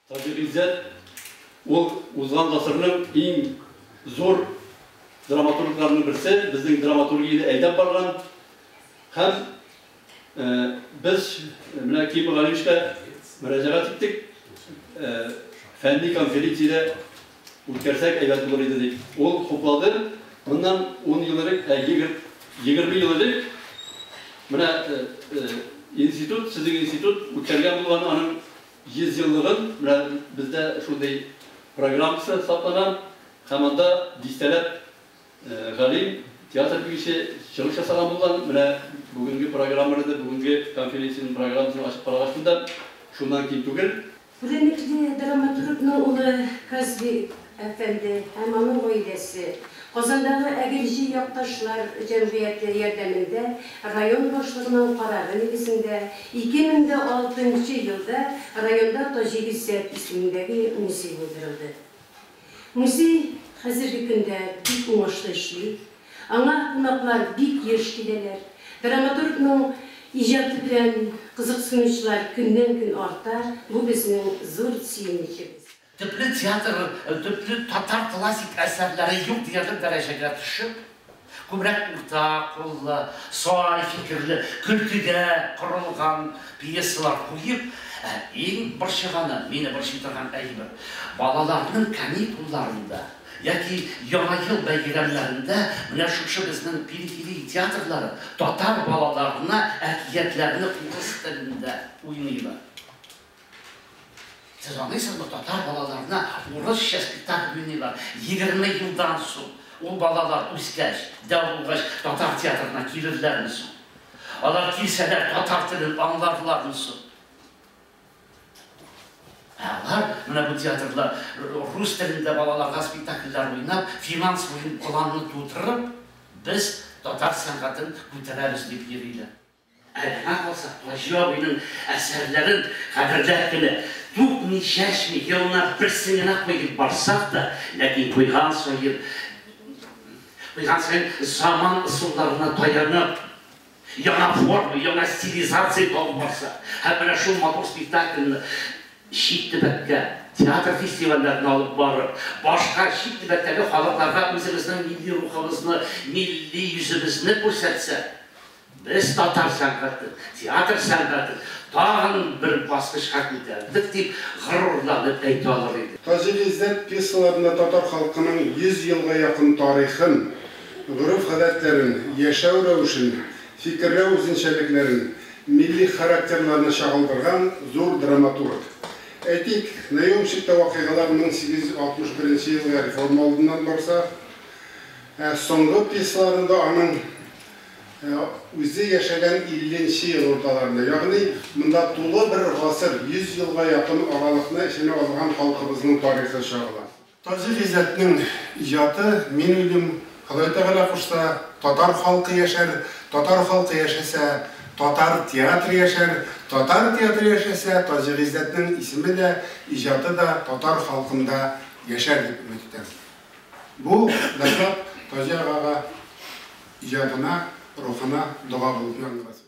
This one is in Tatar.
Таҗи Гыйззәт ул узган гасырның иң зур драматургларының берсе, безнең драматургияне әйдәп барган һәм без менә Ким Галиевичка мөрәҗәгать иттек, фәнни конференциядә үткәрсәк әйбәт булыр иде дип. Ул хуплады. Моннан 10 ел элек, 20 ел элек менә институт, сезнең институт үткәргән булган аның 100 еллыгын, менә бездә шундый программасы саклана һәм анда дистәләп галим, театр белгече чыгыш ясаган булган. Менә бүгенге программаны да, бүгенге конференциянең программасын ачып карагач та, шуннан ким түгел. Күренекле драматургның улы Казбек әфәнде һәм аның гаиләсе Казандагы Әгерҗе якташлар җәмгыяте ярдәмендә район башлыгының карары нигезендә 2006 нчы елда районда Таҗи Гыйззәт исемендәге музей булдырылды. Музей хәзерге көндә бик уңышлы эшли. Аңа кунаклар бик еш киләләр. Драматургның иҗаты белән кызыксынучылар көннән-көн арта, бу безнең зур сөенечебез. Төпле театр, төпле татар классик әсәрләре юк диярлек дәрәҗәгә төшеп, күбрәк урта куллы, сай фикерле, көлкегә корылган пьесалар куеп, ә иң борчыганы, мине борчый торган әйбер, балаларның каникулларында яки Яңа ел бәйрәмнәрендә менә шушы безнең периферия театрлары татар балаларына әкиятләрне урыс телендә уйныйлар. Сез аңлыйсызмы, татар балаларына урысча спектакль уйныйлар. 20 елдан соң ул балалар үскәч, дәү булгач, татар театрына килерләрме соң? Алар килсәләр, татар телен аңларлармы соң? Ә алар, менә бу театрлар рус телендә балаларга спектакльләр уйнап, финанс планны тутырып, без татар сәнгатен күтәрәбез дип йөриләр. Ә миңа калса, Таҗи абыйның әсәрләрен кадерләп кенә, түкми-чәчми, елына берсен генә куеп барсак та, ләкин куйган саен, куйган саен заман ысулларына таянып, яңа форма, яңа стилизация табып барсак, һәм менә шул матур спектакльне чит төбәккә, театр фестивальләренә алып барып, башка чит төбәктәге халыкларга үзебезнең милли рухыбызны, милли йөзебезне күрсәтсәк, без татар сәнгатен, театр сәнгатен тагын бер баскычка күтәрдек дип горурланып әйтә алыр идек. Таҗи Гыйззәт пьесаларында татар халкының 100 елга якын тарихын, гореф-гадәтләрен, яшәү рәвешен, фикерләү үзенчәлекләрен, милли характерларны чагылдырган зур драматург. Әйтик, Наемщикта вакыйгалар 1861 нче елгы реформа алдыннан барса, ә соңгы пьесаларында аның үзе яшәгән 50 нче ел урталарында, ягъни монда тулы бер гасыр, 100 елга якын аралыкны эченә алган халкыбызның тарихы чагыла. Таҗи Гыйззәтнең иҗаты, мин уйлыйм, Ходай Тәгалә кушса, татар халкы яшәр, татар халкы яшәсә, татар театры яшәр, татар театры яшәсә, Таҗи Гыйззәтнең исеме дә, иҗаты да татар халкында яшәр дип өмет итәм. Бу доклад Таҗи агага иҗатына, рухына дога булып яңгырасын.